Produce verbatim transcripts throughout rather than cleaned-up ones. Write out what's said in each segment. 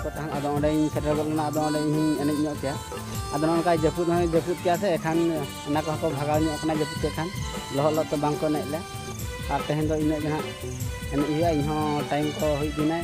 ᱠᱚ ᱛᱟᱦᱮᱸᱱ, ᱟᱫᱚ ᱚᱸᱰᱮᱧ ᱥᱮᱴᱮᱨ ᱜᱚᱫ ᱞᱮᱱᱟ᱾ ᱟᱫᱚ ᱚᱸᱰᱮ ᱤᱧ ᱮᱱᱮᱡ ᱧᱚᱜ ᱠᱮᱭᱟ᱾ ᱟᱫᱚ ᱱᱚᱜᱼᱚ ᱱᱚᱝᱠᱟ ᱡᱟᱹᱯᱩᱫ ᱦᱚᱸᱭ ᱡᱟᱹᱯᱩᱫ ᱠᱮᱭᱟ ᱥᱮ, ᱮᱱᱠᱷᱟᱱ ᱚᱱᱟ ᱠᱚᱦᱚᱸ ᱠᱚ ᱵᱷᱟᱜᱟᱣ ᱧᱚᱜ ᱠᱟᱱᱟ ᱡᱟᱹᱯᱩᱫ ᱛᱮ, ᱮᱱᱠᱷᱟᱱ ᱞᱚᱦᱚᱫ ᱞᱚᱦᱚᱫ ᱛᱮ ᱵᱟᱝ ᱠᱚ ᱮᱱᱮᱡ ᱞᱮ᱾ ᱟᱨ ᱛᱮᱦᱮᱧ ᱫᱚ ᱤᱱᱟᱹᱜ ᱜᱮ ᱦᱟᱸᱜ ᱮᱱᱮᱡ ᱦᱩᱭᱩᱜᱼᱟ, ᱤᱧ ᱦᱚᱸ ᱴᱟᱭᱤᱢ ᱠᱚ ᱦᱩᱭ ᱤᱫᱤᱱᱟᱭ᱾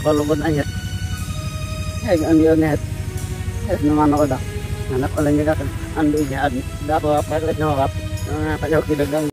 ᱠᱚ ᱞᱚᱜᱚᱱ ᱟᱹᱧ ᱦᱮᱡ ᱟᱹᱧ ᱦᱮᱡ ᱱᱚᱣᱟ ᱱᱚᱜᱼᱚᱭ ᱫᱟ ᱦᱟᱱᱟ ᱠᱚ ᱞᱮᱸᱡᱮᱫ ᱟᱠᱟᱱ ᱟᱱᱰᱩ ᱡᱟᱦᱟᱸ ᱫᱟ ᱵᱟᱵᱟ ᱯᱟᱭ ᱞᱮ ᱱᱚᱣᱟ ᱵᱟᱯ ᱱᱚᱣᱟ ᱯᱟᱭ ᱦᱚᱸ ᱠᱤ ᱞᱮ ᱫᱚᱝ